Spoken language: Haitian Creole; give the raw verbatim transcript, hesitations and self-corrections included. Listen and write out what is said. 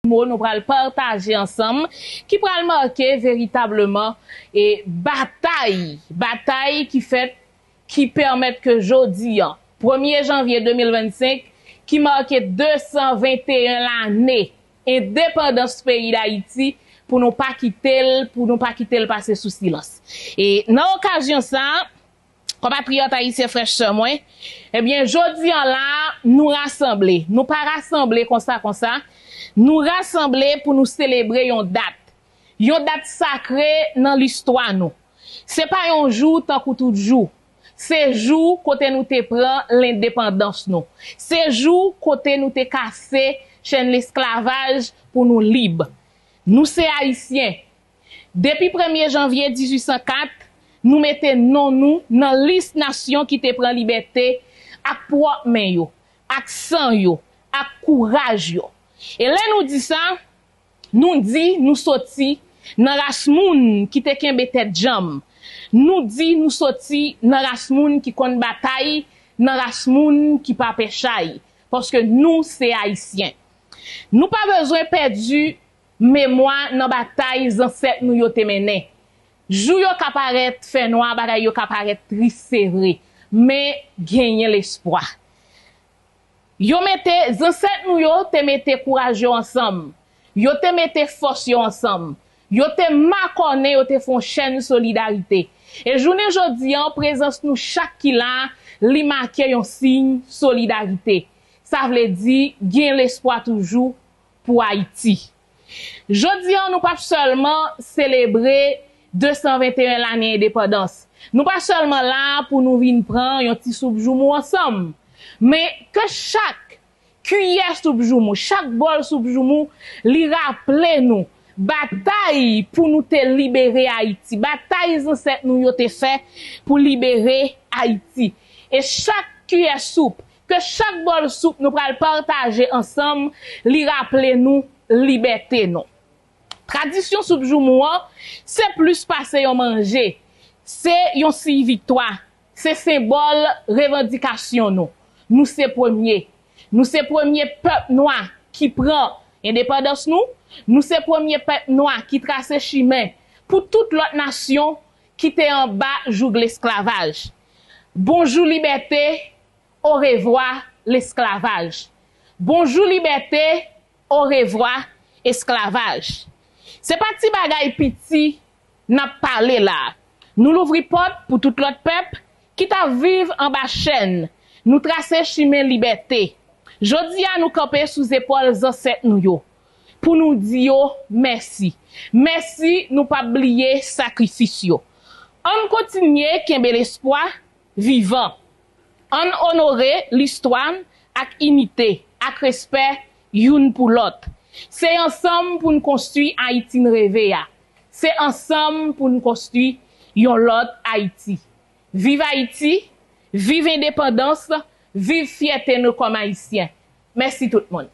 mo nou pral pataje ansanm, ki pral make veritableman e batay, batay ki fèt, ki pèmèt ke jodi an, premye janvye de mil vennsenk, ki make de san venteyen lane endepandans peyi Dayiti, pou nou pa kite l, pou nou pa kite l pase sou silans. E nan okazyon sa, konpatriyòt ayisyen, frè sè mwen, ebyen, jodi an la, nou rasanble. Nou pa rasanble konsa, konsa. Nou rasanble pou nou selebre yon dat. Yon dat sakre nan listwa nou. Se pa yon jou tankou tout jou. Se jou kote nou te pran lendepandans nou. Se jou kote nou te kase chèn lesklavaj pou nou lib. Nou se Ayisyen. Depi premye janvye dizuit san kat, nou mete non nou nan lis nasyon ki te pran libète ak pwòp men yo, ak san yo, ak kouraj yo. E lè nou di sa, nou di nou soti nan ras moun ki te kenbe tèt djanm. Nou di nou soti nan ras moun ki konn batay, nan ras moun ki pa pè chay. Paske nou se Ayisyen. Nou pa bezwen pèdi memwa nan batay zansèt nou yo te mennen. Jou yo ka parèt fènwa, bagay yo ka parèt tris, se vre, men genyen lespwa. Yo mete, zansèt nou yo te mete kouraj yo ansanm. Yo te mete fòs yo ansanm. Yo te makònen, yo te fè yon chèn solidarite. E jounen jodi an, prezans nou chak ki la, li make yon siy solidarite. Sa vle di, gen lespwa toujou pou Ayiti. Jodi an, nou p ap sèlman selebre de san venteyen lane endepandans. Nou pa sèlman la pou nou vin pran yon ti soup joumou ansanm, men ke chak kiyè soup joumou, chak bòl soup joumou, li raple nou batay pou nou te libere Ayiti, batay zansèt nou yo te fè pou libere Ayiti. E chak kiyè soup, ke chak bòl soup nou pral pataje ansanm, li raple nou libète nou. Tradisyon soup joumou an, se plis pase yon manje, se yon siy viktwa, se senbòl revandikasyon nou. Nou se premye. Nou se premye pèp nwa ki pran endepandans nou. Nou se premye pèp nwa ki trase chimen pou tout lòt nasyon ki te anba joug lesklavaj. Bonjou libète, orevwa lesklavaj. Bonjou libète, orevwa esklavaj. Se pa ti bagay piti n ap pale la. Nou louvri pòt pou tout lòt pèp ki t ap viv anba chèn. Nou trase chimen libète. Jodi a, nou kanpe sou zepòl zansèt nou yo pou nou di yo mèsi. Mèsi, nou p ap bliye sakrifis yo. Ann kontinye kenbe lespwa vivan. Ann onore listwa n ak inite, ak respè youn pou lòt. Se ansanm pou n konstwi Ayiti n reve a. Se ansanm pou n konstwi yon lòt Ayiti. Viv Ayiti, viv endepandans, viv fyète nou kòm Ayisyen. Mèsi tout moun.